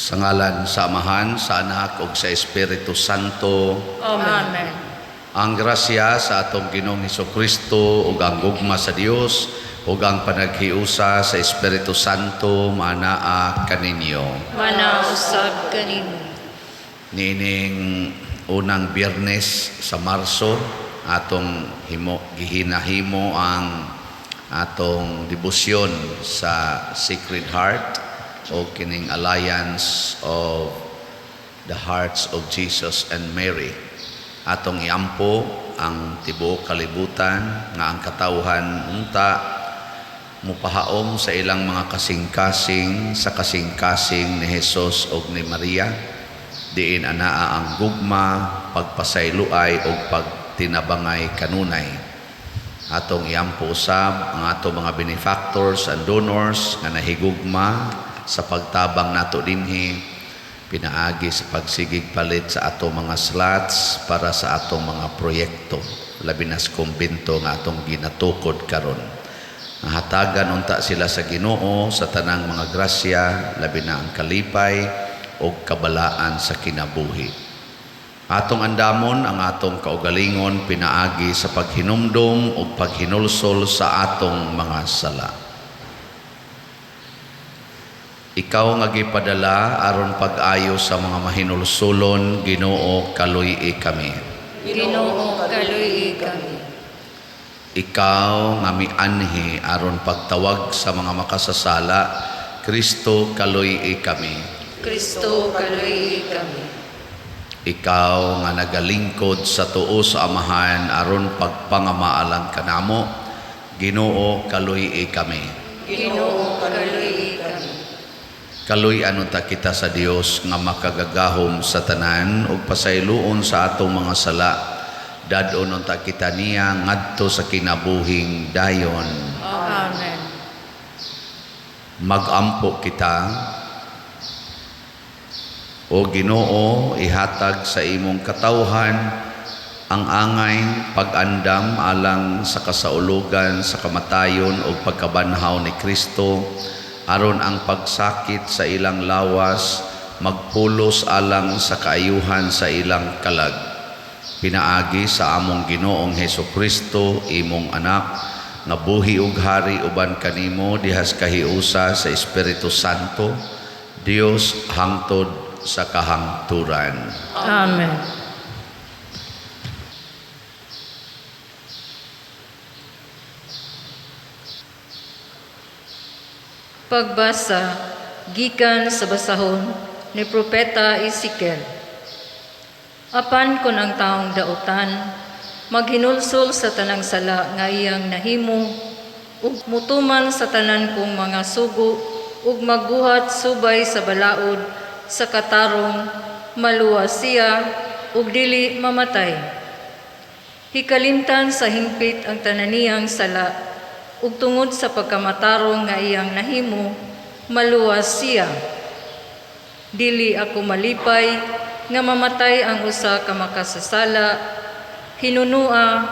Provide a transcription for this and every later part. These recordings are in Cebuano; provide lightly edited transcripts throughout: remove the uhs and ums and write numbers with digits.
Sa ngalan sa Amahan, sa Anak ug sa Espiritu Santo. Amen. Ang grasya sa atong Ginoong Kristo ug ang gugma sa Dios ug ang panaghiusa sa Espiritu Santo manaa kaninyo. Manausab kanimo. Niining unang Biyernes sa Marso, atong himo gihinahimo ang atong debosyon sa Sacred Heart o kining Alliance of the Hearts of Jesus and Mary. Atong iampo ang tibuok kalibutan nga ang katawhan unta mupahaom sa ilang mga kasing-kasing sa kasing-kasing ni Jesus ug ni Maria, diin anaa ang gugma, pagpasayloay ug pagtinabangay kanunay. Atong iampo usab ang atong mga benefactors and donors nga nahigugma sa pagtabang nato dinhi pinaagi sa pagsigig palit sa atong mga slots para sa atong mga proyekto, labi na sa kumbento nga atong ginatukod karon. Hatagan unta sila sa Ginoo sa tanang mga grasya, labi na ang kalipay ug kabalaan sa kinabuhi. Atong andamon ang atong kaugalingon pinaagi sa paghinumdum ug paghinulsol sa atong mga sala. Ikaw nga gipadala aron pag-ayo sa mga mahinulsulon, Ginoo, kaluy-i kami. Ginoo, kaluy-i kami. Ikaw nga mianhi aron pagtawag sa mga makasasala, Kristo, kaluy-i kami. Kristo, kaluy-i kami. Ikaw nga nagalingkod sa tuo sa Amahan aron pagpangamaalang kanamo, Ginoo, kaluy-i kami. Ginoo, kaluy-i kami. Kaluy-an unta kita sa Dios nga makagagahom sa tanan ug pasayloon sa atong mga sala. Dad-on unta kita niya ngadto sa kinabuhing dayon. Amen. Magampo kita. O Ginoo, ihatag sa imong katawhan ang angay pag-andam alang sa kasaulugan sa kamatayon ug pagkabanhaw ni Kristo, aron ang pagsakit sa ilang lawas magpulos alang sa kaayuhan sa ilang kalag. Pinaagi sa among Ginoong Hesus Kristo, imong anak, nga buhi ug hari uban kanimo dihas kahiusa sa Espiritu Santo, Dios hangtod sa kahangturan. Amen. Pagbasa gikan sa basahon ni Propeta Ezekiel. Apan kon ang taong dautan maghinulsol sa tanang sala nga iyang nahimo ug mutuman sa tanan kong mga sugo ug magbuhat subay sa balaod sa katarong, maluwas siya ug dili mamatay. Hikalimtan sa hingpit ang tanan niyang sala ug tungod sa pagkamatarong nga iyang nahimo, maluwas siya. Dili ako malipay nga mamatay ang usa ka makasasala, hinunua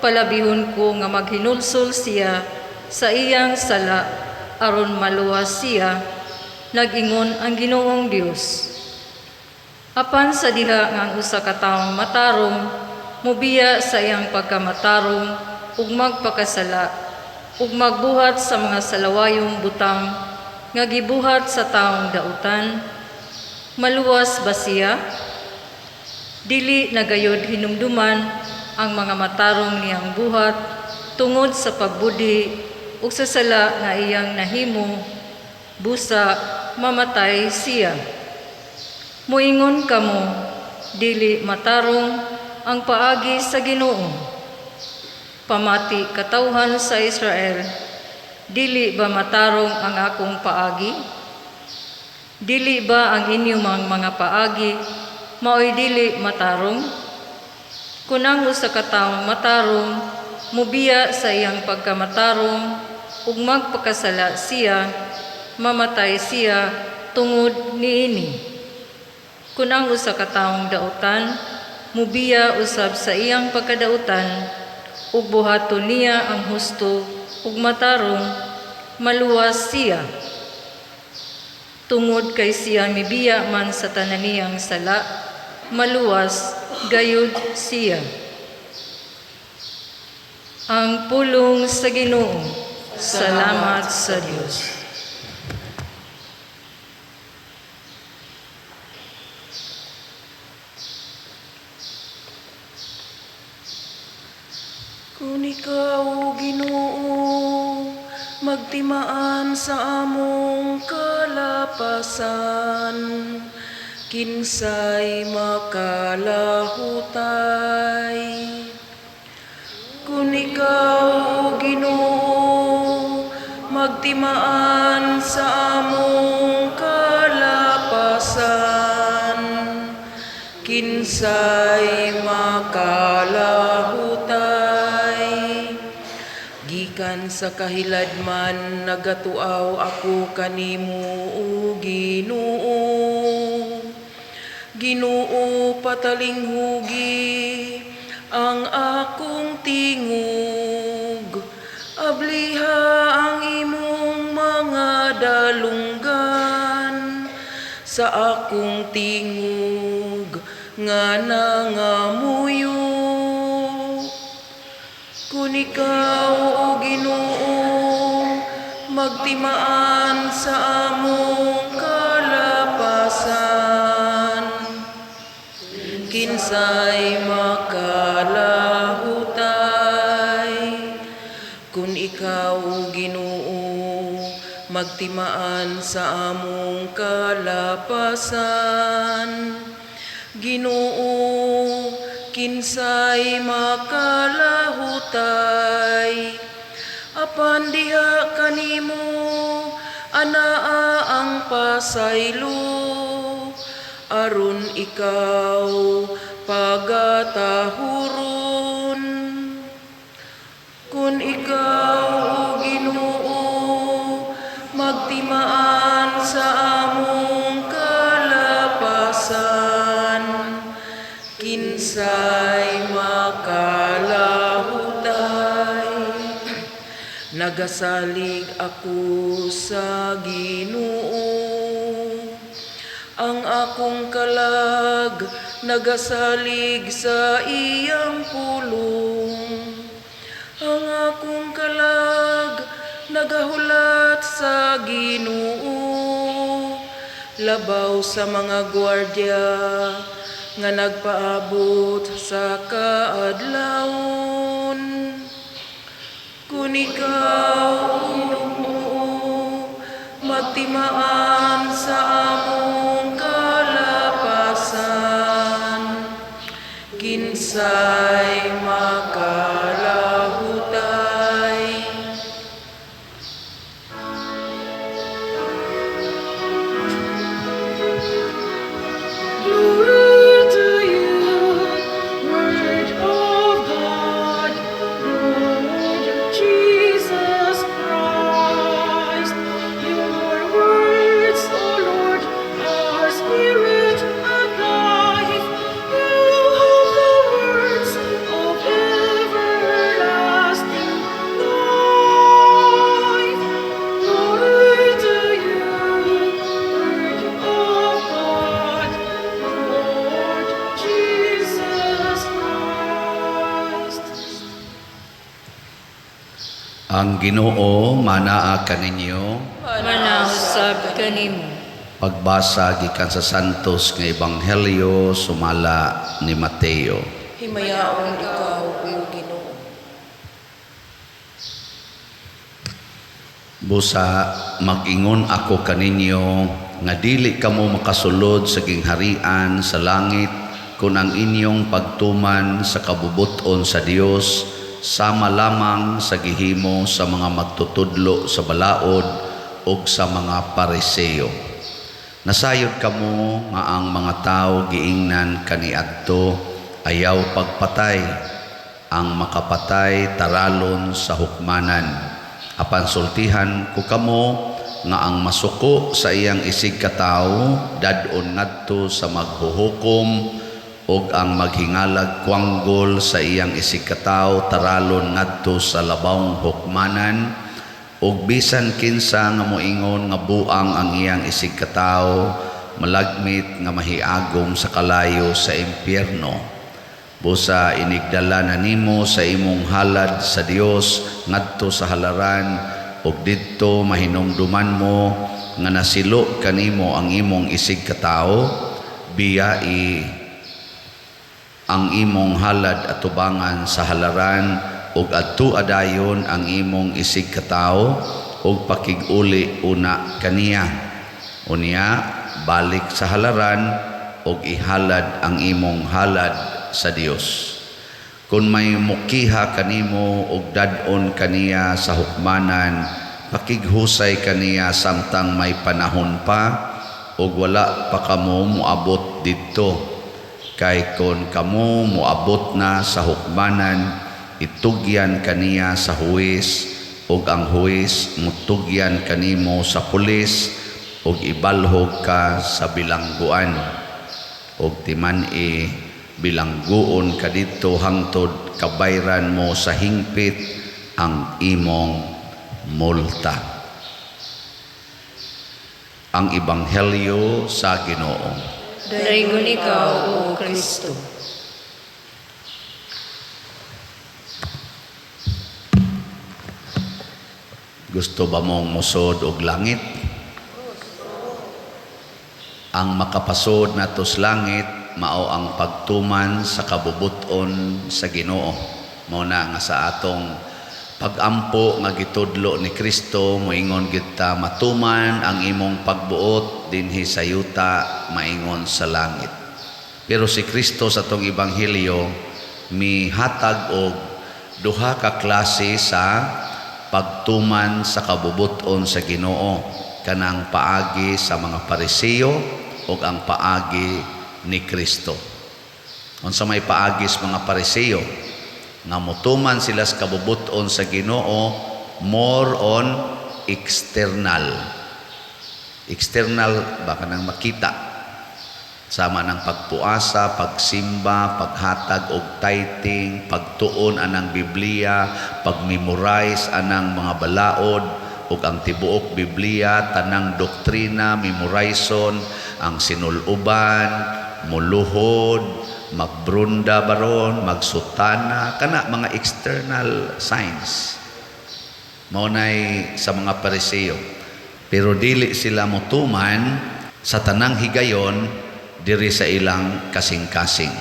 palabihon ko nga maghinulsol siya sa iyang sala aron maluwas siya, nag-ingon ang Ginoong Dios. Apan sa diha nga ang usa ka taong matarong mubiya sa iyang pagkamatarong ug magpakasala ug magbuhat sa mga salawayong butang nga gibuhat sa taong dautan, maluwas ba siya? Dili na gayod hinumduman ang mga matarong niyang buhat tungod sa pagbudhi ug sa sala nga iyang nahimo, busa mamatay siya. Moingon kamo, dili matarong ang paagi sa Ginoo. Pamati, katawhan sa Israel, dili ba matarong ang akong paagi? Dili ba ang inyong mga paagi maoy dili matarong? Kun ang usa ka taong matarong mubiya sa iyang pagkamatarong ug magpakasala siya, mamatay siya tungod niini. Kun ang usa ka taong dautan mubiya usab sa iyang pagkadautan ug buhaton niya ang husto ug matarong, maluwas siya. Tungod kay siya mibiya man sa tanan niyang sala, maluwas gayud siya. Ang pulong sa Ginoo. Salamat sa Dios. Kung ikaw, Ginoo, magtimaan sa among kalapasan, kinsay makalahutay. Kung ikaw, Ginoo, magtimaan sa among kalapasan, kinsay makalahutay. Gikan sa kahiladman nagatuaw ako kanimo, o Ginoo. Ginoo, patalinghugi ang akong tingog. Abliha ang imong mga dalunggan sa akong tingog nga nangamuyo. Kung ikaw, o Ginoo, magtimaan sa among kalapasan, kinsay makalahutay. Kung ikaw, o Ginoo, magtimaan sa among kalapasan, Ginoo, kinsay makalahutay. Apan diha kanimo anaa ang pasaylo, aron ikaw pagatahuron. Kung ikaw, o Ginoo, magtimaan sa among kalapasan, kinsay makalahutay. Nagasalig ako sa Ginoo. Ang akong kalag nagasalig sa iyang pulong. Ang akong kalag nagahulat sa Ginoo. Labaw sa mga gwardya nga nagpaabot sa kaadlawon. Kung ikaw, Ginoo, magtimaan sa among kalapasan, kinsay makalahutay. Glory to you, Word of God, Lord Jesus Christ. Your words, O Lord, are spirit and life. You have the words of everlasting life. Glory to you, Word of God, Lord Jesus Christ. Ang Ginoo manaa kaninyo. Manausab kanimo. Pagbasa gikan sa Santos nga Ebanghelyo sumala ni Mateo. Himayaon ikaw, O Ginoo. Busa mag-ingon ako kaninyo nga dili kamo makasulod sa gingharian sa langit kung ang inyong pagtuman sa kabubut-on sa Dios sama lamang sa gihimo sa mga magtutudlo sa balaod ug sa mga Pariseo. Nasayod kamo nga ang mga tawo giingnan kaniadto, ayaw pagpatay, ang makapatay taralon sa hukmanan. Apan sultihan ko kamo nga ang masuko sa iyang isig katawo dad-on ngadto sa maghuhukom, ug ang maghingalag kwanggol sa iyang isig katawo taralon ngadto sa labawng hukmanan. Ug bisan kinsa nga moingon nga buang ang iyang isigkatawo, malagmit nga mahiagom sa kalayo sa impyerno. Busa inigdala na nimo sa imong halad sa Dios ngadto sa halaran, ug didto mahinumduman mo nga nasilo kanimo ang imong isigkatawo, biyai ang imong halad atubangan sa halaran ug adto adayon ang imong isigkatawo ug pakig-uli una kaniya. Unya balik sa halaran ug ihalad ang imong halad sa Dios. Kung may mukiha kanimo ug dad-on kaniya sa hukmanan, pakighusay kaniya samtang may panahon pa ug wala pa kamo moabot didto. Kay kon kamo moabot na sa hukmanan, itugyan kaniya sa huwes, ug ang huwes mutugyan kanimo sa pulis, ug ibalhog ka sa bilangguan. Ug timan-i bilangguon ka didto hangtod kabayran mo sa hingpit ang imong multa. Ang Ebanghelyo sa Ginoo. Daygon ikaw, O Kristo. Gusto ba mong musod og langit? Ang makapasod nato sa langit mao ang pagtuman sa kabubut-on sa Ginoo. Mao na nga sa atong pagampo nga gitudlo ni Kristo, moingon kita matuman ang imong pagbuot dinhi sa yuta maingon sa langit. Pero si Kristo sa atong ebanghelyo mihatag og duha ka klase sa pagtuman sa kabubut-on sa Ginoo, kanang paagi sa mga Pariseo ug ang paagi ni Kristo. Unsa may paagi sa mga Pariseo? Nga motuman sila sa kabubut-on sa Ginoo more on external. External baka nang makita. Sama ng pagpuasa, pagsimba, paghatag og tithing, pagtuon anang Biblia, pagmemorize anang mga balaod ug ang tibuok Biblia, tanang doktrina, memorizon, ang sinuluban, muluhod, magbrunda baron, magsutana, kana mga external signs. Mao nay sa mga Pariseo. Pero dili sila motuman sa tanang higayon diri sa ilang kasing-kasing.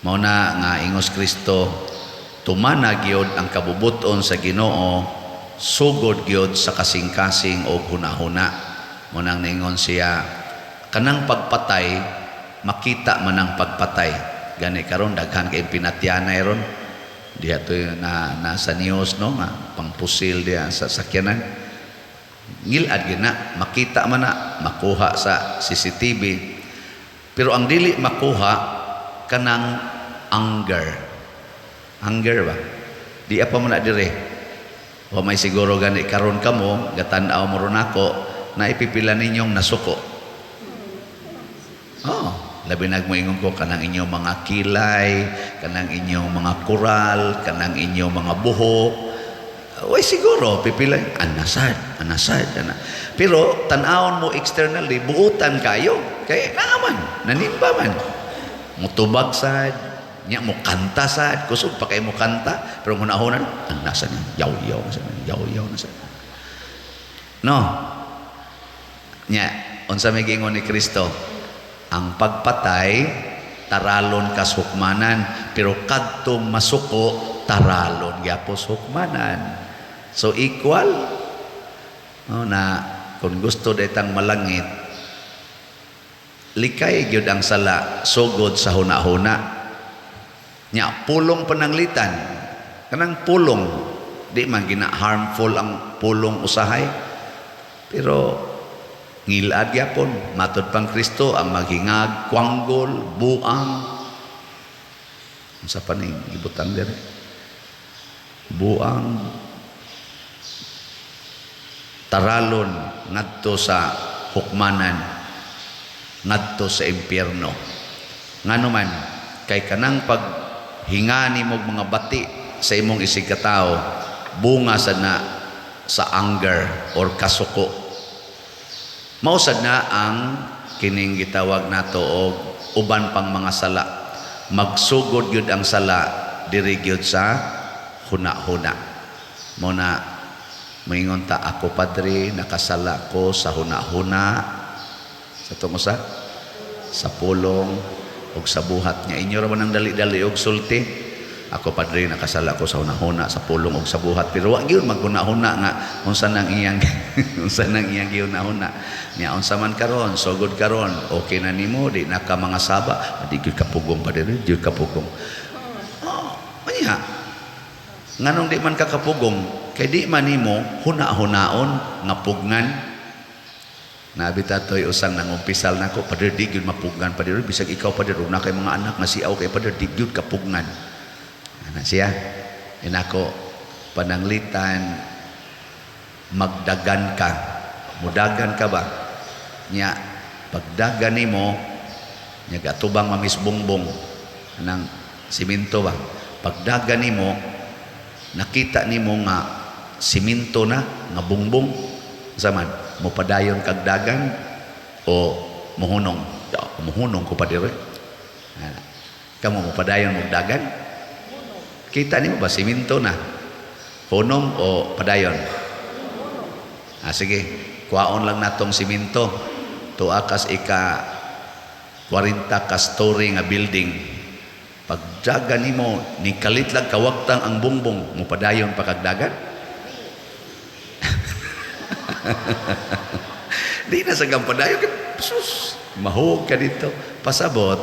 Mao na nga ingos Kristo, tumana gyud ang kabubut-on sa Ginoo, sugod gyud sa kasing-kasing og hunahuna. Mao nang ningon siya, kanang pagpatay, makita man ang pagpatay. Gani karon daghan kay pinatyanay ron. Diha to na sa news, no, nga pangpusil diha sa sakyanan. Ngilad gyud na, makita man na, makuha sa CCTV. Pero ang dili makuha kanang anger. Anger ba? Di pa man na dire. O may siguro gani karon kamo, gatan-aw mo ron ako, na ipipila ninyong nasuko. Oh, labi nagmoingon ko kanang inyong mga kilay, kanang inyong mga kural, kanang inyong mga buhok. Uy, siguro pipila anasad, anasad, ana. Pero tan-awon mo externally, buutan kayo. Kay naaman, nanimba man. Mutubag sad, nya mo kanta sad, kusog pa kay mo kanta, pero hunahunan, anasad niya, yaw-yaw na sad, yaw-yaw na sad. No. Nya, unsa may giingon ni Kristo? Ang pagpatay taralon kas hukmanan, pero kadtong masuko taralon gyapon hukmanan. So equal. No, na kung gusto detang malangit, likay gyud ang sala sugod sa hunahuna. Nya pulong pananglitan, kanang pulong di man gina harmful ang pulong usahay, pero ngilad gyapon matud pang Kristo ang maghingag, kwanggol, buang. Unsa pa ning gibutang dire? Buang, taralon ngadto sa hukmanan, ngadto sa impyerno. Ngano man kay kanang paghinga nimo og mga bati sa imong isigkatawo, bunga sad na sa anger or kasuko. Mao sad na ang kining gitawag nato og uban pang mga sala. Magsugod gyud ang sala diri gyud sa huna-huna. Mao na moingon ta, "Ako, Padre, nakasala ko sa huna-huna," sa tungo sa pulong ug sa buhat. Nga inyo ra man ang dali-dali og sulti, "Ako, Padre, nakasala ko sa huna-huna, sa pulong ug sa buhat," pero wa gyud maghuna-huna nga unsa nang iyang gihuna-huna niya. Unsa man karon, sugod karon, okay na nimo, di na ka mga saba, di gyud kapugong, Padre, di gyud kapugong. Oh, anya nganong di man ka kapugong? Kay di man nimo huna-hunaon nga pugnan. Nabi tatoy usang nangumpisal nako, "Padre, di gyud mapugnan, Padre, bisag ikaw, Padre, ug na kay mga anak nga siaw kay Padre, di gyud kapugnan." Ana siya. Inako, "Pananglitan magdagan ka. Mudagan ka ba? Nya pagdagan nimo, nya gatubang mamis bongbong anang simento ba? Pagdagan nimo, nakita nimo nga simento na nga bongbong. Unsa man, mopadayon kag dagan o muhunong?" "Ya, muhunong ko, Padre." Ana. Kamo, mopadayon mog dagan? Kita nimo ba simento na? Hunong o padayon? Ah, sige, kuhaon lang natong simento. Tuwa kas ika 40 ka story nga building. Pagdagan nimo, ni kalit lang kawagtang ang bongbong, mopadayon pa kag dagan? Di na sa padayon kay sus, mahug ka dito. Pasabot,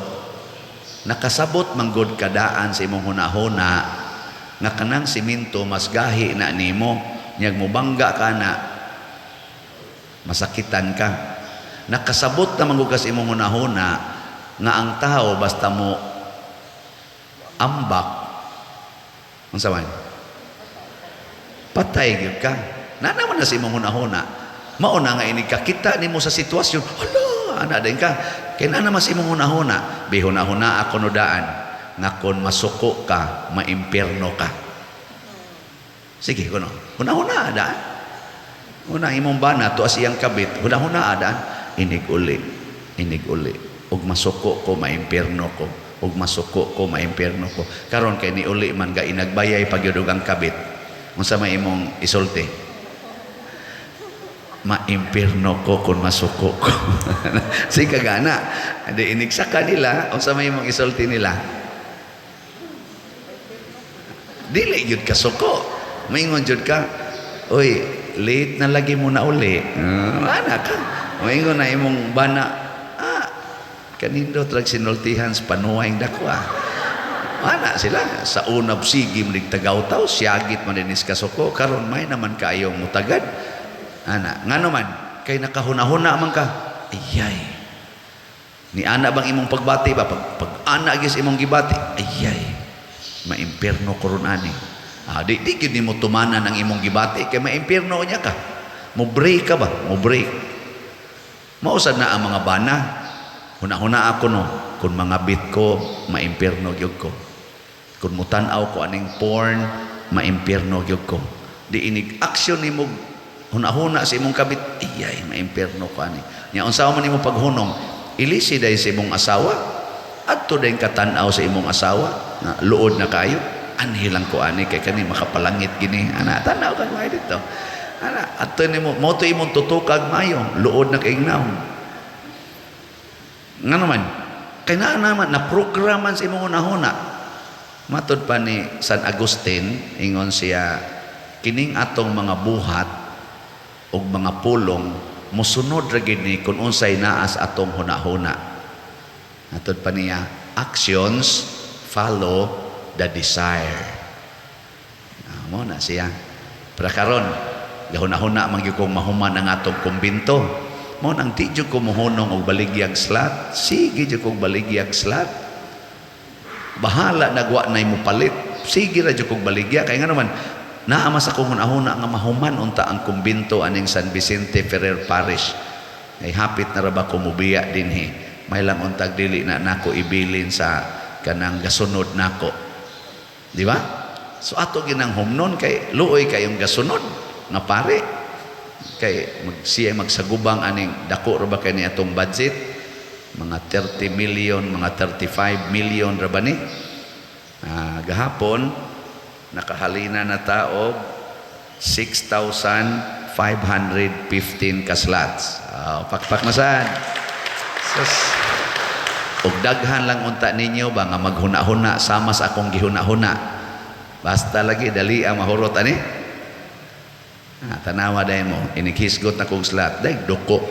nakasabot manggod kadaan sa imong hunahuna nga kanang simento mas gahi na nimo, nyag mobangga ka na, masakitan ka. Nakasabot na manggod ka sa imong hunahuna nga ang tao basta mo ambak, unsa man, patay gyud ka. Na naman na sa imong hunahuna. Mao na nga inig kakita nimo sa sitwasyon, hala, ana din ka, kay na naman sa imong hunahuna. Bihunahuna ako no daan nga kon masuko ka, maimpierno ka. Sige kuno, hunahuna daan. Una imong bana tuas iyang kabit, hunahuna daan, inig uli, inig uli ug masuko ko, maimpierno ko, ug masuko ko, maimpierno ko. Karon kay niuli man ga, inagbayay pagyud og ang kabit, unsa may imong isulti? "Maimpierno ko kung masuko ko." Sige kagana di inig sa kanila, unsa may imong isulti nila? Dili gyud ka suko, moingon jud ka, "Oy, late na lagi mo na uli." Ana ka, moingon na imong bana, "Ah, kanindot rag sinultihan sa panuway dako ah." Ana sila sa unab, sige manig tagaw-taw, siyagit man dinis kasuko, karon may naman kayong mutagad. Ana, ngano man kay nakahuna-huna man ka. Ayay. Ni ana bang imong pagbati ba, pag ana gis imong gibati, ayay. Maimpierno ko ron ani. Ah, di gyud nimo tumanan ang imong gibati kay maimpierno niya ka. Mo break ka ba? Mo break. Mausad na ang mga bana. Huna-huna ako no, kung mga bit ko, maimpierno gyud ko. Kung mutan-aw ko aning porn, maimpierno gyud ko. Di inig action nimo huna-huna sa imong kabit, iyay, maimpierno ko ani. Nya unsa man nimo paghunong, ilisi dahil sa imong asawa, adto din katan-aw sa imong asawa, nga luod na kayo, anhi lang ko ani kay kani makapalangit gini. Ana, tan-aw kag maayo dito. Ana, adto nimo mo to imong tutukag maayo, luod na kay nawong. Nga naman, kay naa naman na programan sa imong hunahuna. Matod pa ni San Agustin, ingon siya, kining atong mga buhat ug mga pulong mosunod ra gid ni kung unsay naa sa atong hunahuna. Matod pa niya, actions follow the desire. Ah, mo na siya. Para karon, gahuna-huna man gyud kong mahuman ang atong kumbinto. Mo nang di jud ko mohunong og baligyag slot. Sige jud kong baligyag slot. Bahala nagwa na mo palit. Sige ra jud kong baligya kay nga naman naa man sa akong hunahuna nga mahuman unta ang kumbinto aning San Vicente Ferrer Parish. Ay hapit na ra ba ko mubiya dinhi. May lang untag dili na nako ibilin sa kanang gasunod nako. Di ba? So ato ginang humnon kay luoy kayong gasunod. nga pare kay siya magsagubang aning dako ra ba kay ni atong budget, mga 30 million, mga 35 million ra ba ni. Gahapon nakahalina na ta og 6,515 ka slots. Pakpak na sad. Sus. Og daghan lang unta ninyo ba nga maghuna-huna sama sa akong gihuna-huna. Basta lagi dali ang mahurot ani. Tanawa dahil mo, inikhisgot na kong slot, dahil duko.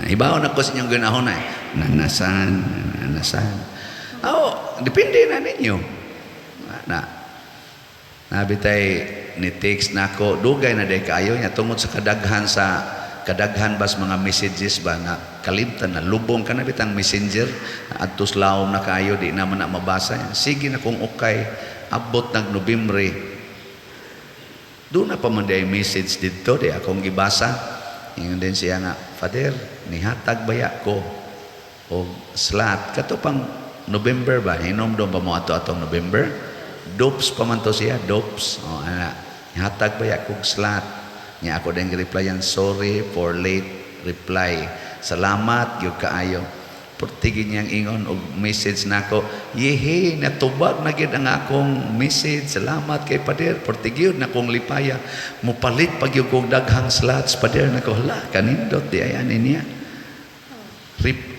Hibaw na ko sa inyong ginahuna. Nanasan, nanasan. Oh, depende na ninyo. Na, nabitay ni text na ako, dugay na day kaayo niya tungod sa kadaghan bas mga messages ba nga kalimtan na lubong ka na bitang messenger adtos lawom na kaayo, di naman na mabasa. Sige na kung okay, abot nag Nobyembre, doon na pa man day message didto di akong gibasa. Ingon din siya nga, "Father, nihatag baya ko og slot kato pang November ba?" Hinomdom ba mo ato atong November? Dopes pa man to siya, dopes. Oh, ana, "Nihatag baya kog slot." Nya ako din replyan, "Sorry for late reply. Salamat gyud kaayo." Portige niyang ingon og message nako, "Yehe, natubag na gyud ang akong message. Salamat kay Pader. Portige na kong lipaya. Mupalit pa gyud kog daghang slots, Pader." Nako, hala, kanindot di ay ani niya.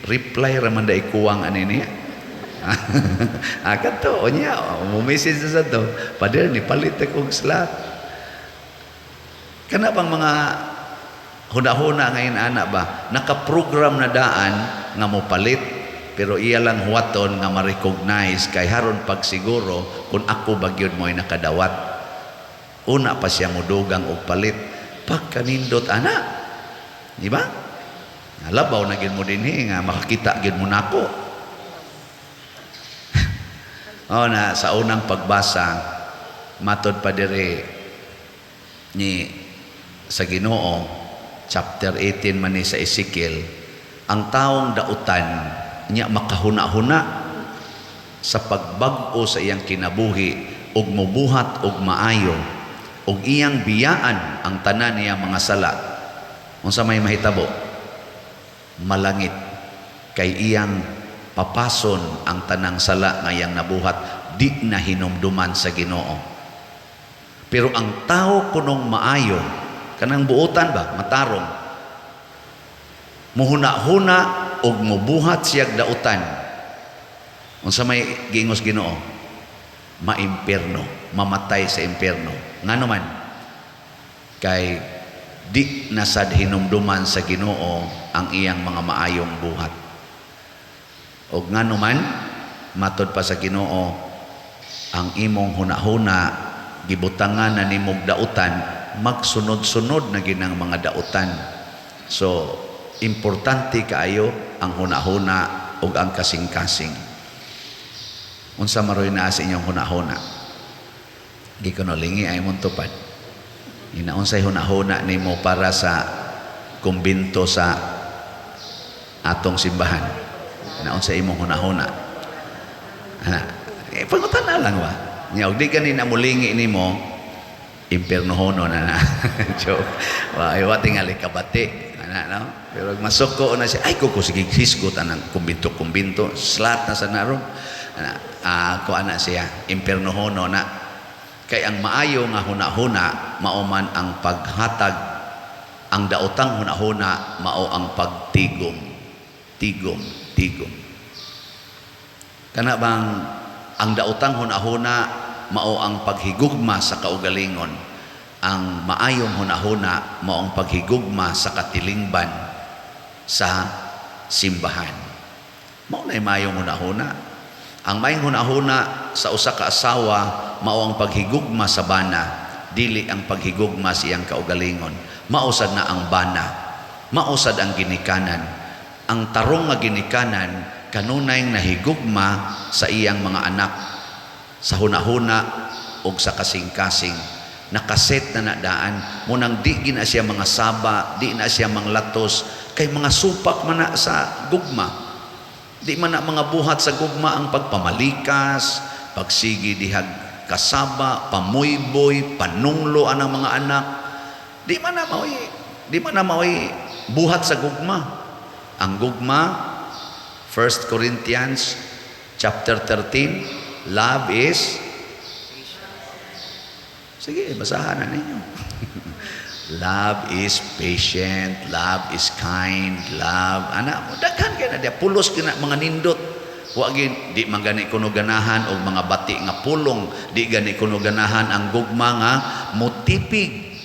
Reply ra man day kuwang ani niya. Kadto unya mo message na sa to, "Pader, nipalit og slot." Kana bang mga huna-huna ngayon ana ba, nakaprogram na daan nga mopalit, pero iya lang huwaton nga ma-recognize kay haron pagsiguro kung ako ba gyud mo'y nakadawat. Una pa siya modugang og palit. Pagkanindot ana, di ba? Labaw na gyud mo dinhi nga makakita gyud mo nako. Oh, na sa unang pagbasa, matod pa diri ni sa Ginoo, chapter 18 man ni sa Ezekiel, ang taong dautan niya makahuna-huna sa pagbag-o sa iyang kinabuhi ug mubuhat og maayo ug iyang biyaan ang tanan niya mga sala, unsa may mahitabo? Malangit kay iyang papason ang tanang sala nga iyang nabuhat, di na hinumduman sa Ginoo. Pero ang tao kunong maayo, kanang buotan ba, matarong, muhuna-huna og mubuhat siyag dautan, unsa may giingos Ginoo? Maimpierno, mamatay sa impierno. Ngano man? Kay di na sad hinumduman sa Ginoo ang iyang mga maayong buhat. Og ngano man, matod pa sa Ginoo, ang imong hunahuna gibutangan na nimog dautan, magsunod-sunod na ginang mga dautan. So importante kaayo ang hunahuna ug ang kasing-kasing. Unsa maroy naa sa inyong hunahuna? Di ko no lingi ay mong tupad. Inaunsay hunahuna nimo para sa kumbinto sa atong simbahan? Naunsay imong hunahuna? Ha? Pangutan na lang ba? Nya og di gani na mulingi nimo, impiernohono na na. Joke. Wa ay wa tingali kabati. Ana no? Pero masuko na siya, ay kuko sige hisgot anang kumbinto-kumbinto, slot na sa naron. Ana, ko ana siya, impiernohono na. Kay ang maayo nga hunahuna mao man ang paghatag, ang daotang hunahuna mao ang pagtigom. Tigom, tigom. Kana bang ang daotang hunahuna mao ang paghigugma sa kaugalingon. Ang maayong hunahuna mao ang paghigugma sa katilingban sa simbahan. Mao na maayong hunahuna. Ang maayong hunahuna sa usa ka asawa mao ang paghigugma sa bana, dili ang paghigugma sa iyang kaugalingon. Mao sad na ang bana, mao sad ang ginikanan. Ang tarong nga ginikanan kanunay nahigugma sa iyang mga anak sa hunahuna ug sa kasing-kasing. Nakaset na nadaan munang di gina siya mga saba, di na siya manglatos, kay mga supak man na sa gugma. Di man na mga buhat sa gugma ang pagpamalikas, pagsigi dihag kasaba, pamuyboy, panunglo anang mga anak. Di man na maoy buhat sa gugma. Ang gugma, 1 Corinthians chapter 13, love is, sige, basahan na ninyo. Love is patient, love is kind, love, ana, daghan kay na diya, pulos kina mga nindot. Wa gin di man gani kuno ganahan og mga bati nga pulong, di gani kuno ganahan ang gugma nga mutipig,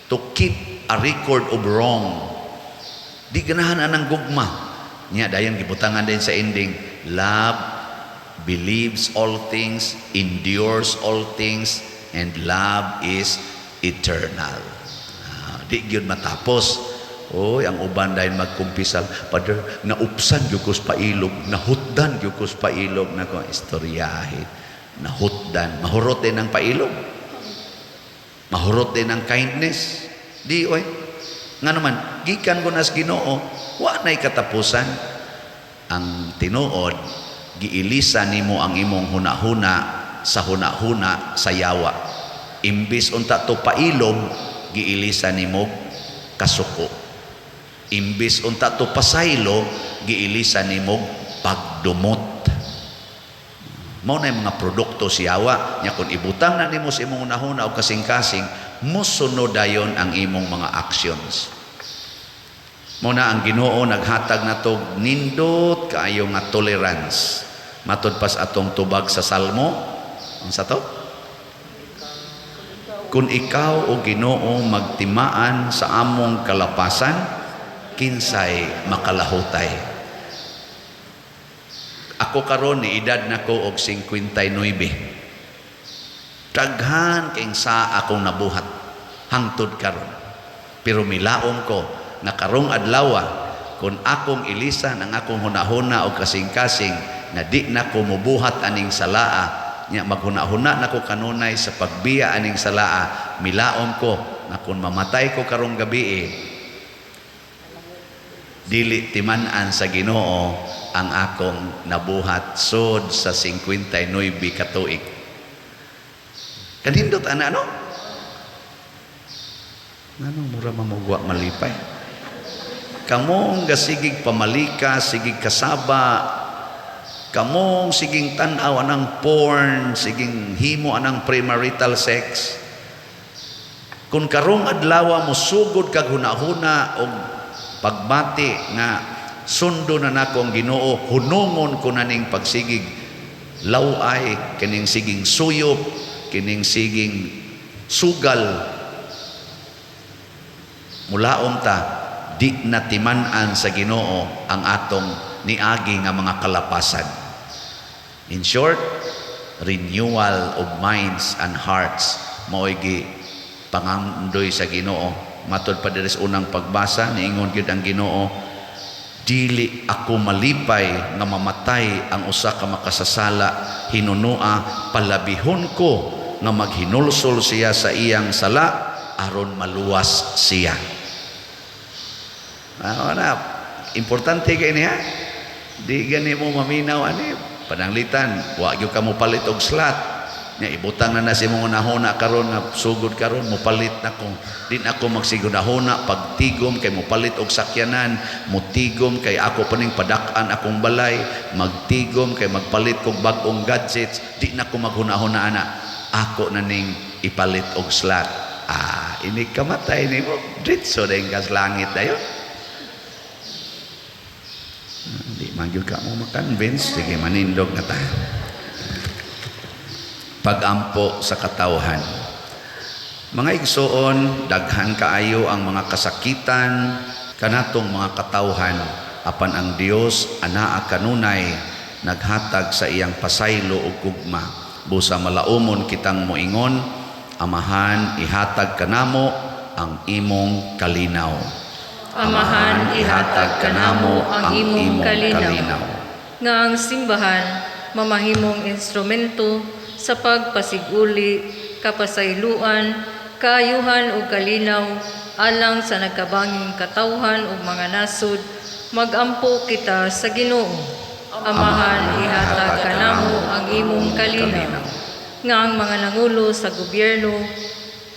to keep a record of wrong. Di ganahan anang gugma. Nya dayon gibutangan din sa ending, love believes all things, endures all things, and love is eternal. Ah, di gyud matapos. Oy, ang uban dahil magkumpisal, "Father, naupsan gyud ko sa pailog, nahutdan gyud ko sa pailog." Nako, istoryahe. Nahutdan, mahurot din ang pailog. Mahurot din ang kindness. Di oy. Nga naman, gikan ko nas Ginoo, wa na'y katapusan. Ang tinuod, giilisa nimo ang imong hunahuna sa hunahuna sa yawa. Imbis unta to pailob, giilisa nimo kasuko. Imbis unta to pasaylo, giilisa nimo pagdumot. Mao na yung mga produkto si yawa. Nya kung ibutang na nimo sa imong hunahuna o kasing-kasing, musunod dayon ang imong mga actions. Mao na ang Ginoo naghatag nato nindot kaayo nga tolerance. Matud pas atong tubag sa Salmo, unsa to? Kung ikaw o Ginoo magtimaan sa among kalapasan, kinsay makalahutay? Ako karon ni edad nako og 59. Daghan kay sa akong nabuhat hangtod karon. Pero milaom ko nga karong adlaw, kung akong ilisan ang akong hunahuna o kasing-kasing na di na ko mubuhat aning salaa, nya maghunahuna na ko kanunay sa pagbiya aning salaa, milaom ko na kung mamatay ko karong gabi, dili timan-an sa Ginoo ang akong nabuhat sod sa 59 ka tuig. Kanindot ana, no? Ngano mura mamugwa malipay? Kamong gasigig pamalika, sigig kasaba, kamong siging tan-aw anang porn, siging himo anang premarital sex. Kung karong adlaw mo sugod kag hunahuna og pagbati nga sundo na nako ang Ginoo, hunungon ko na ning pagsigig laway, kining siging suyop, kining siging sugal, mulaom ta di na timan-an sa Ginoo ang atong niagi nga mga kalapasan. In short, renewal of minds and hearts mao'y gi pangandoy sa Ginoo. Matod pa diri sa unang pagbasa, niingon gyud ang Ginoo, "Dili ako malipay nga mamatay ang usa ka makasasala, hinunua palabihon ko nga maghinulsol siya sa iyang sala aron maluwas siya." Ah, na, importante kay niya. Di gani mo maminaw ani pananglitan, wa gyud ka mo palit og slot. Nya ibutang na na sa imong hunahuna karon nga sugod karon mopalit na ko. Di na ako magsigunahuna pagtigom kay mopalit og sakyanan, motigom kay ako pa ning padak-an akong balay, magtigom kay magpalit kog bag-ong gadgets, di na ko maghunahuna ana. Ako na ning ipalit og slot. Ah, ini kamatay nimo, diretso din kas langit dayon. Di man gyud ka mo makonvince, sige, manindog na ta. Pagampo sa katawhan. Mga igsoon, daghan kaayo ang mga kasakitan kanatong mga katawhan, apan ang Dios anaa kanunay naghatag sa iyang pasaylo ug gugma. Busa malaumon kitang moingon, "Amahan, ihatag kanamo ang imong kalinaw." Amahan, ihatag kanamo ang imong kalinaw. Nga ang simbahan mamahimong instrumento sa pagpasiguli, kapasayloan, kaayuhan ug kalinaw alang sa nagkabanging katawhan ug mga nasod, magampo kita sa Ginoo. Amahan, ihatag kanamo ang imong kalinaw. Nga ang mga nangulo sa gobyerno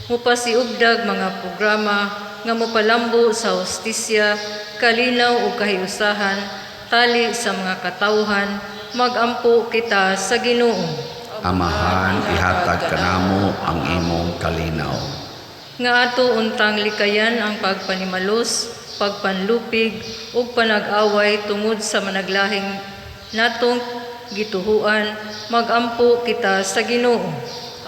mupasiugdag mga programa nga mopalambo sa hustisya, kalinaw ug kahiusahan tali sa mga katawhan, magampo kita sa Ginoo. Amahan, ihatag kanamo ang imong kalinaw. Nga ato untang likayan ang pagpanimalos, pagpanlupig ug panag-away tungod sa managlahing natong gituhuan, magampo kita sa Ginoo.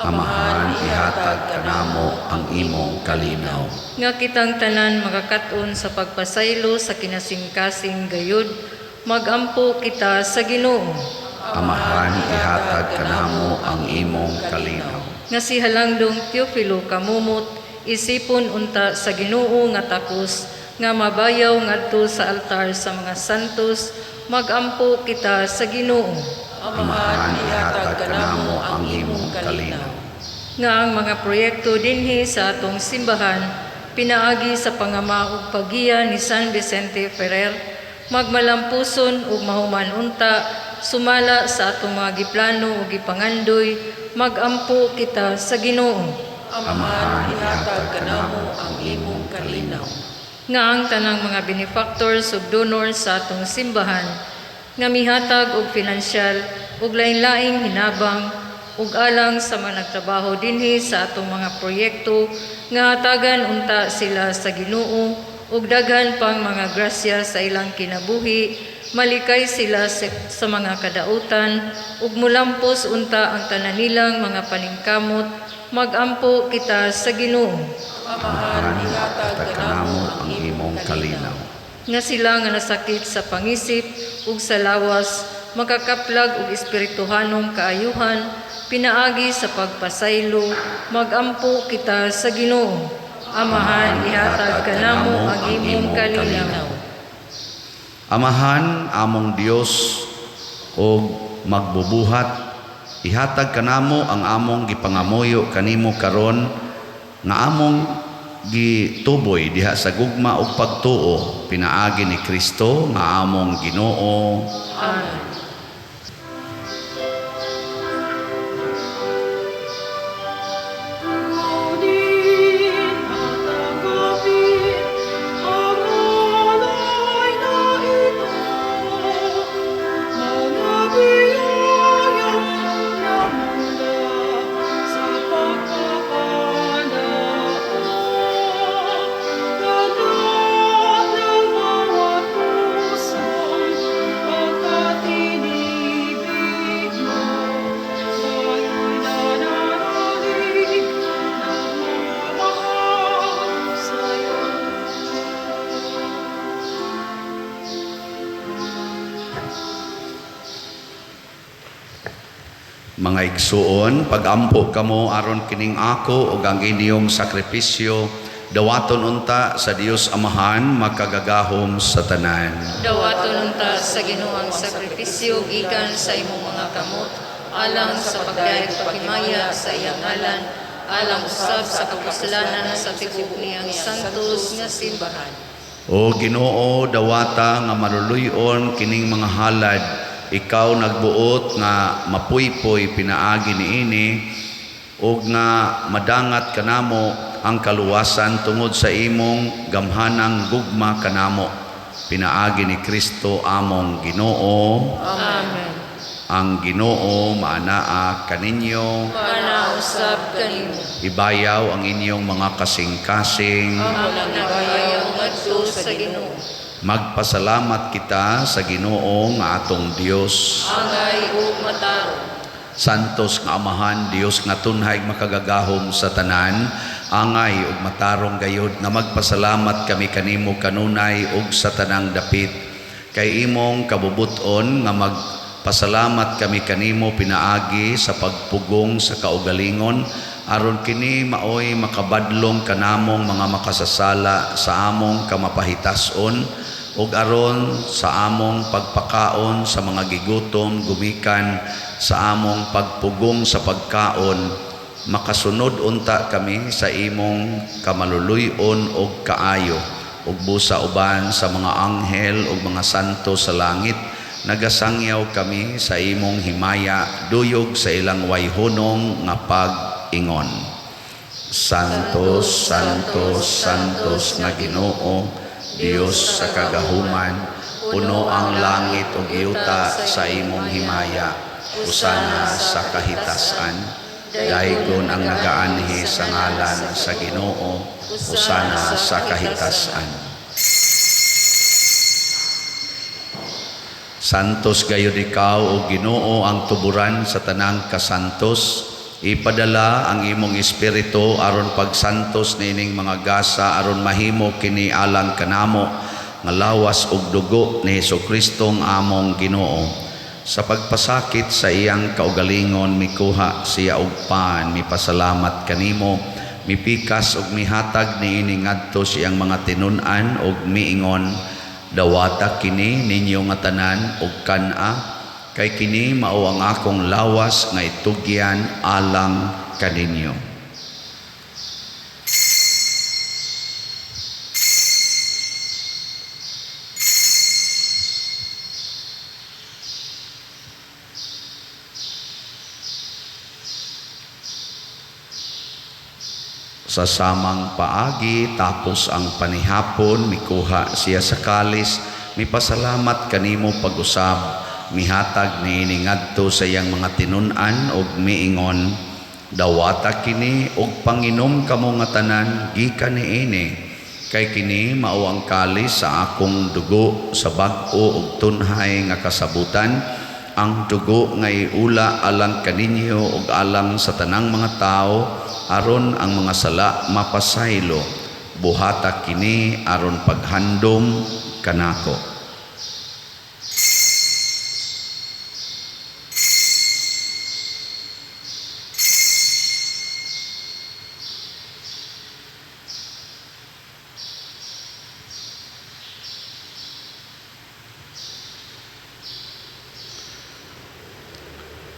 Amahan, ihatag kanamo ang imong kalinaw. Nga kitang tanan makakat-on sa pagpasaylo sa kinasingkasing gayud, magampo kita sa Ginoo. Amahan, ihatag kanamo ang imong kalinaw. Nga si Halangdong Teofilo Camomot isipon unta sa Ginoo nga takos nga mabayaw ngadto sa altar sa mga santos, magampo kita sa Ginoo. Amahan, ihatag kanamo ang imong kalinaw. Nga ang mga proyekto dinhi sa atong simbahan pinaagi sa pangama ug paggiya ni San Vicente Ferrer magmalampuson ug mahuman unta sumala sa atong mga giplano ug gipangandoy, magampo kita sa Ginoo. Amahan, ihatag kanamo ang imong kalinaw. Nga ang tanang mga benefactors ug donors sa atong simbahan nga mihatag og pinansyal ug lain-laing hinabang ug alang sa mga nagtrabaho dinhi sa atong mga proyekto, nga hatagan unta sila sa Ginoo ug daghan pang mga grasya sa ilang kinabuhi, malikay sila sa mga kadautan ug mulampos unta ang tanan nilang mga paningkamot, magampo kita sa Ginoo. Amahan, ihatag kanamo ang imong kalinaw. Nga sila nga nasakit sa pangisip ug sa lawas makakaplag og espirituhanong kaayuhan pinaagi sa pagpasaylo, magampo kita sa Ginoo. Amahan, ihatag kanamo ang imong kalinaw. Amahan, among Dios og magbubuhat, ihatag kanamo ang among gipangamuyo kanimo karon nga among gituboy diha sa gugma ug pagtuo pinaagi ni Kristo nga among Ginoo. Amen. Kunin at tanggapin ang alay na ito, mga biyayang namula sa pagpapanaog. Ganap ng bawat pusong pagkat inibig mo, tayo'y nananalig nagmamahal sa'yo. Mga igsuon, pagampo kamo aron kining ako ug ang inyong sakripisyo dawaton unta sa Dios Amahan makagagahom sa tanan. Dawaton unta sa Ginoo ang sakripisyo gikan sa imong mga kamot alang sa pagdayeg paghimaya sa iyang ngalan, alang usab sa kapuslanan sa tigok niyang santos nga simbahan. O Ginoo, dawata nga maluluy-on kining mga halad. Ikaw nagbuot nga mapuypoy pinaagi niini ug nga madangat kanamo ang kaluwasan tungod sa imong gamhanang gugma kanamo pinaagi ni Kristo among Ginoo. Amen. Ang Ginoo maanaa kaninyo. Maanaa usab kanimo. Ibayaw ang inyong mga kasing-kasing. Amo nang ibayaw ngadto sa Ginoo. Magpasalamat kita sa Ginoo nga atong Dios. Angay ug matarong. Santos nga Amahan, Dios nga tunhay makagagahom sa tanan, angay ug matarong gayod nga magpasalamat kami kanimo kanunay ug sa tanang dapit. Kay imong kabubuton nga magpasalamat kami kanimo pinaagi sa pagpugong sa kaugalingon, aron kini maoy makabadlong kanamong mga makasasala sa among kamapahitason, ug aron sa among pagpakaon sa mga gigutom gumikan sa among pagpugong sa pagkaon, makasunod unta kami sa imong kamaluluy-on ug kaayo, ug busa uban sa mga anghel ug mga santo sa langit. Nagasangyaw kami sa imong himaya duyog sa ilang wayhunong nga pag-ingon. Santos, Santos, Santos nga Ginoo, Dios sa kagahuman, puno ang langit ug yuta sa imong himaya. Hosana sa kahitasan. Daygon ang nagaanhi sa ngalan sa Ginoo. Hosana sa kahitasan. Santos gayud ikaw o Ginoo, ang tuburan sa tanang kasantos. Ipadala ang imong espiritu aron pagsantos niining mga gasa aron mahimo kini alang kanamo nga lawas ug dugo ni Hesukristo among Ginoo. Sa pagpasakit sa iyang kaugalingon, mikuha siya og pan, mipasalamat kanimo, mipikas ug mihatag niini ngadto sa iyang mga tinun-an ug miingon: "Dawata kini ninyo nga tanan ug kan-a, kay kini mao ang akong lawas nga itugyan alang kaninyo." Sa samang paagi, tapos ang panihapon, mikuha siya sa kalis, mipasalamat kanimo pag-usab, mihatag niini ngadto sa iyang mga tinun-an ug miingon: "Dawata kini ug panginom kamo nga tanan gikan niini, kay kini mao ang kalis sa akong dugo sa bag-o ug tunhay nga kasabutan, ang dugo nga iula alang kaninyo ug alang sa tanang mga tawo aron ang mga sala mapasaylo. Buhata kini aron paghandom kanako."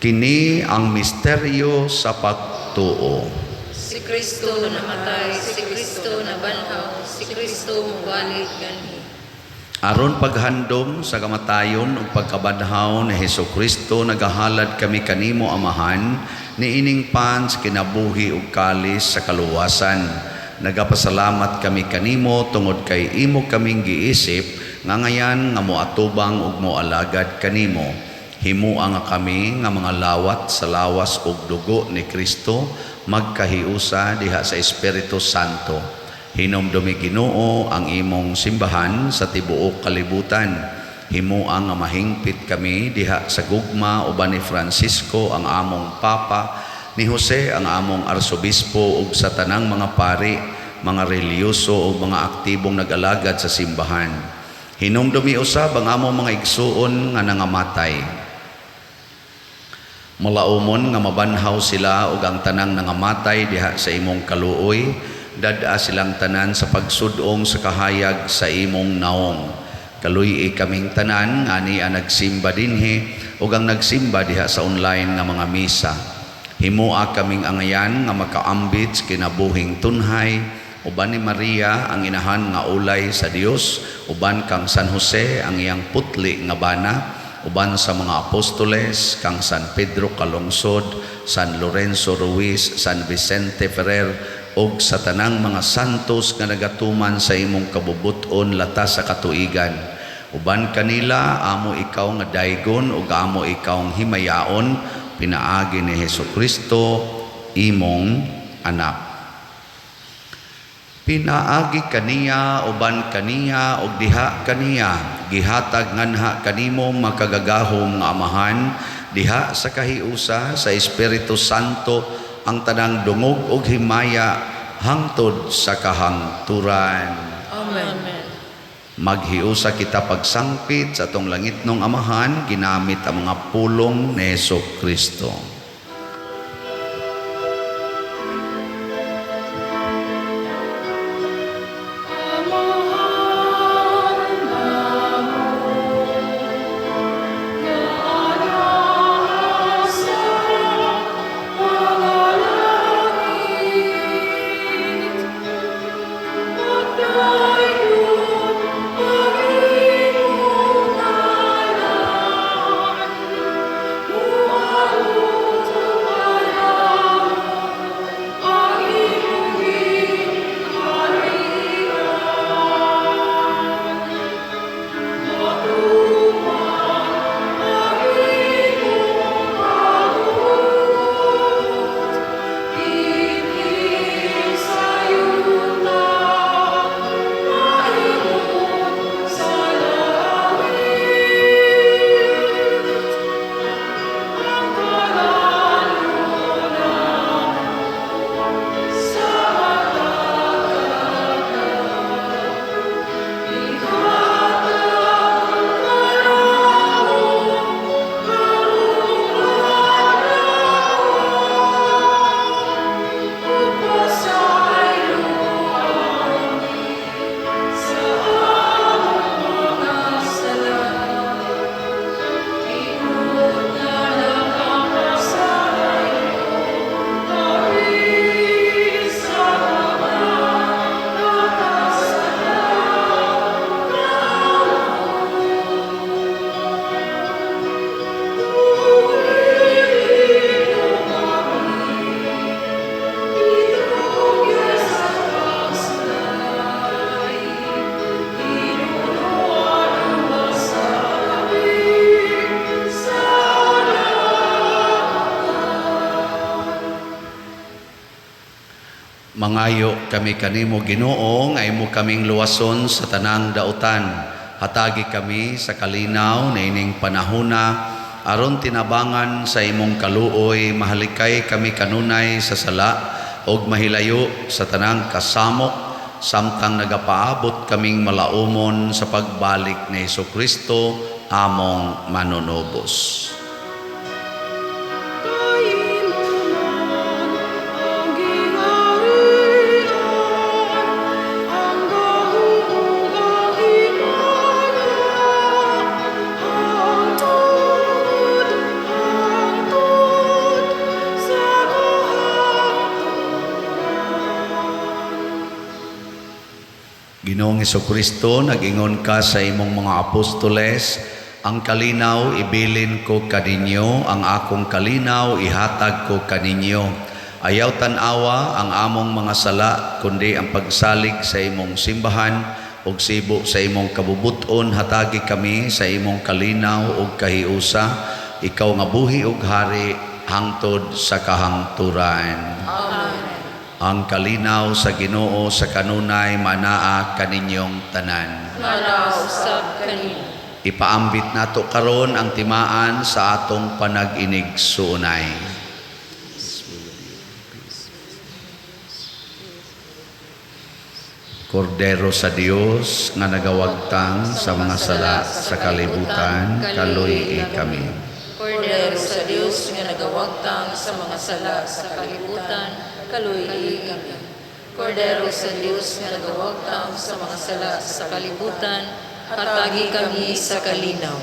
Kini ang misteryo sa pagtuo. Si Kristo namatay, si Kristo nabanhaw, si Kristo mubalik ganhi. Aron paghandom sa kamatayon ug pagkabanhaw ni Hesukristo, nagahalad kami kanimo, Amahan, niining pan sa kinabuhi ug kalis sa kaluwasan. Nagapasalamat kami kanimo tungod kay imo kaming giisip nga ngayan nga moatubang ug moalagad kanimo. Himua nga kami nga mga lawat sa lawas ug dugo ni Kristo magkahiusa diha sa Espiritu Santo. Hinumdumi, Ginoo, ang imong simbahan sa tibuok kalibutan. Himua nga mahingpit kami diha sa gugma uban ni Francisco ang among Papa, ni Jose ang among Arsobispo ug sa tanang mga pari, mga relihiyoso ug mga aktibong nag-alagad sa simbahan. Hinumdumi usab ang among mga igsuon nga nangamatay. Malaumon nga mabanhaw sila ug ang tanang nangamatay diha sa imong kaluoy, dad-a silang tanan sa pagsudong sa kahayag sa imong naong. Kaluy-i kaming tanan nga ania nagsimba dinhi ug ang nagsimba diha sa online nga mga misa. Himua kaming angayan nga makaambit sa kinabuhing tunhay uban ni Maria ang inahan nga ulay sa Dios, uban kang San Jose ang iyang putli nga bana, uban sa mga apostoles, kang San Pedro Calungsod, San Lorenzo Ruiz, San Vicente Ferrer, ug sa tanang mga santos nga nagatuman sa imong kabubut-on latas sa katuigan. Uban kanila amo ikaw nga daygon ug amo ikaw himayaon pinaagi ni Hesukristo imong anak. Pinaagi kaniya, uban kaniya, ug diha kaniya, gihatag nganha kanimo makagagahom nga Amahan, diha sa kahiusa sa Espiritu Santo ang tanang dungog ug himaya hangtod sa kahangturan. Amen. Maghiusa kita pagsangpit sa atong langitnong Amahan ginamit ang mga pulong ni Hesukristo. Amahan namo, nga anaa sa mga langit, Pagdayon ang imong ngalan. Mangayo kami kanimo, Ginoo, nga imo kaming luwason sa tanang dautan. Hatagi kami sa kalinaw niining panahona aron tinabangan sa imong kaluoy mahalikay kami kanunay sa sala ug mahilayo sa tanang kasamok samtang nagapaabot kaming malaumon sa pagbalik ni Kristo among manunubos. Kay imo man ang gingharian, ang gahom ug ang himaya, hangtod, hangtod sa kahangturan. Ginoong Kristo, nag-ingon ka sa imong mga apostoles, "Ang kalinaw ibilin ko kaninyo, ang akong kalinaw ihatag ko kaninyo. Ayaw tan-awa ang among mga sala, kundi ang pagsalig sa imong simbahan ug sibo sa imong kabubuton, hatagi kami sa imong kalinaw ug kahiusa, ikaw nga buhi ug hari hangtod sa kahangturan." Amen. Ang kalinaw sa Ginoo sa kanunay manaa kaninyong tanan. Manaa usab kanimo. Ipaambit nato karon ang timaan sa atong panag-inigsuonay. Kordero sa Dios nga nagawagtang sa mga sala sa kalibutan, kaluy-i kami. Kordero sa Dios nga nagawagtang sa mga sala sa kalibutan, kaluy-i kami. Kordero sa Dios nga nagawagtang sa mga sala sa kalibutan, hatagi kami sa kalinaw.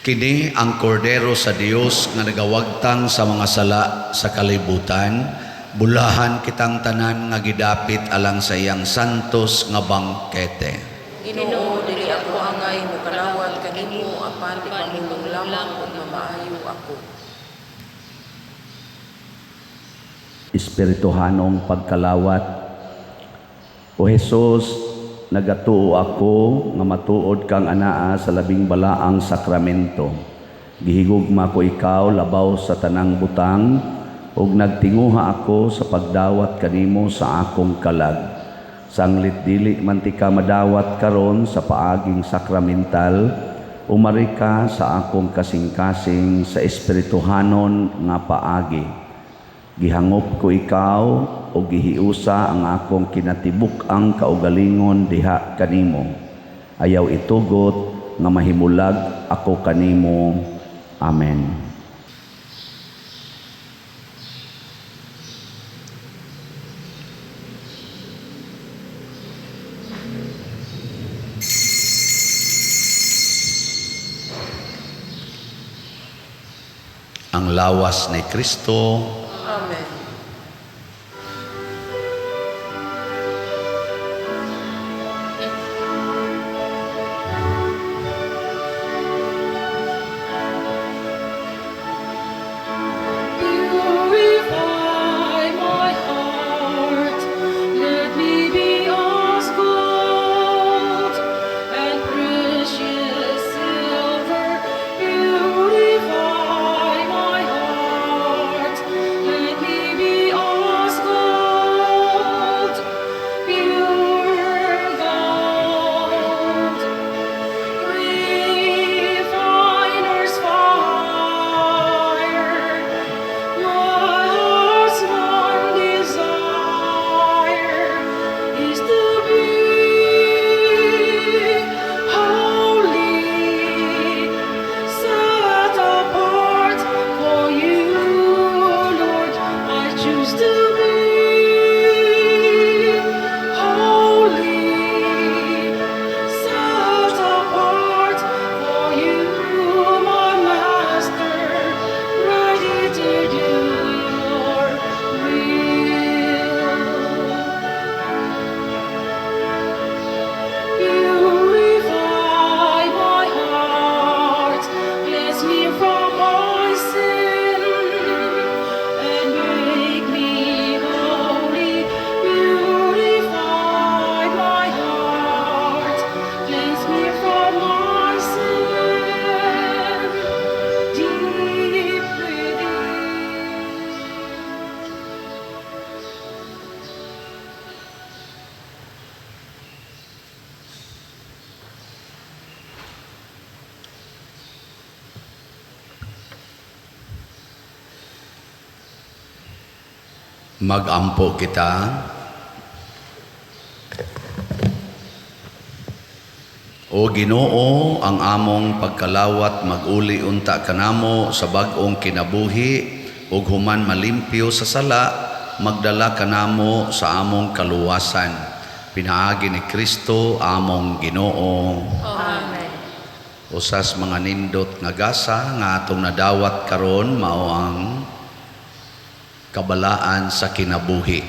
Kini ang Kordero sa Dios nga nagawagtang sa mga sala sa kalibutan, bulahan kitang tanan nga gidapit alang sa iyang santos nga bangkete. Ginoo, dili ako angay mokalawat kanimo apan ipamulong lamang ug mamaayo ako. Espirituhanong pagkalawat. O Jesus, nagatuo ako nga matuod kang anaa sa labing balaang sakramento. Gihigugma ko ikaw labaw sa tanang butang ug nagtinguha ako sa pagdawat kanimo sa akong kalag. Sanglit dili man tika madawat karon sa paaging sakramental, umari ka sa akong kasing-kasing sa espirituhanon nga paagi. Gihangop ko ikaw o gihiusa ang akong kinatibuk-ang kaugalingon diha kanimo. Ayaw itugot nga mahimulag ako kanimo. Amen. Ang lawas ni Kristo. Amen. Purify my heart, let me be as gold and precious silver. Purify my heart, let me Magampo kita. O Ginoo, ang among pagkalawat mag-uli unta kanamo sa bag-ong kinabuhi ug human malimpyo sa sala, magdala kanamo sa among kaluwasan. Pinaagi ni Kristo among Ginoo. Amen. Usas mga nindot nga gasa nga atong nadawat karon mao ang kabalaan sa kinabuhi.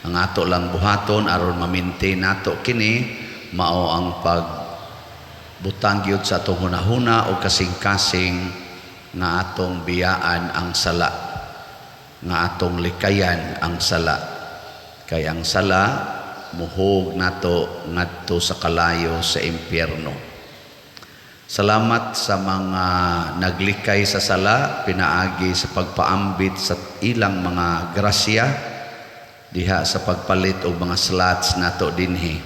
Ang ato lang buhaton aron ma-maintain nato kini mao ang pag butang gyud sa atong hunahuna o kasing-kasing nga atong biyaan ang sala, nga atong likayan ang sala, kay ang sala muhog nato ngadto sa kalayo sa impyerno. Salamat sa mga naglikay sa sala pinaagi sa pagpaambit sa ilang mga grasya diha sa pagpalit og mga slots nato dinhi.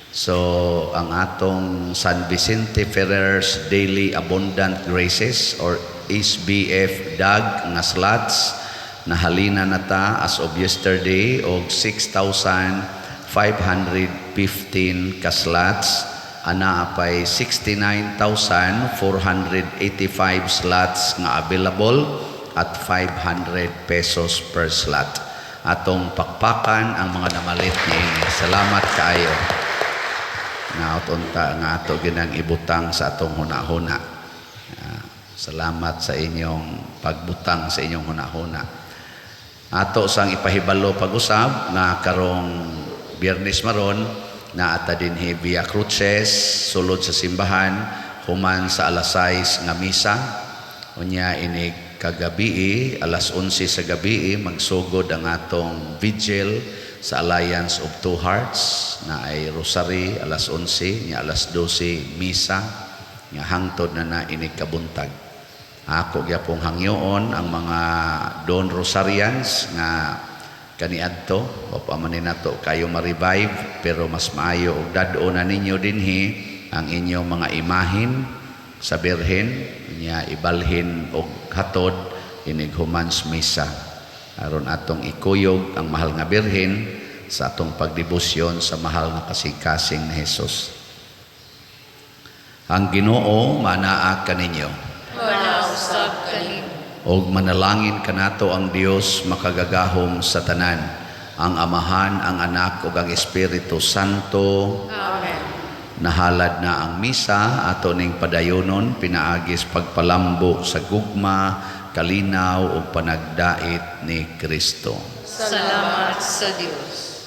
So, ang atong San Vicente Ferrer's Daily Abundant Graces or SBF DAG nga slots nahalina na ta as of yesterday og 6,515 ka slots. Ana apay 69,485 slots nga available at 500 pesos per slot. Atong pakpakan ang mga namalit niini. Salamat kaayo. Naot unta nga ato ginang ibutang sa atong hunahuna. Salamat sa inyong pagbutang sa inyong hunahuna. Ato sang ipahibalo pag-usab nga karong Biyernes maron naa ta dinhi Via Cruces sulod sa simbahan human sa alas 6 nga misa. Unya inig kagabii alas 11 sa gabii magsugod ang atong vigil sa Alliance of Two Hearts na ay rosary alas 11 nya alas 12 misa nga hangtod na na inig kabuntag. Ako gyapong hangyoon ang mga Don Rosarians nga kaniadto o pa man ni nato kayo ma-revive, pero mas maayo og dad-o na ninyo dinhi ang inyong mga imahin sa Birhen nya ibalhin og hatod inig humans misa aron atong ikuyog ang mahal nga Birhen sa atong pagdebosyon sa mahal nga kasing-kasing ni Jesus. Ang Ginoo manaa kaninyo. Manausab kanimo. Og manalangin kanato ang Dios makagagahom sa tanan, ang Amahan, ang Anak ug ang Espiritu Santo. Amen. Nahalad na ang misa, ato ning padayonon pinaagis pagpalambo sa gugma, kalinaw ug panagdait ni Kristo. Salamat sa Dios.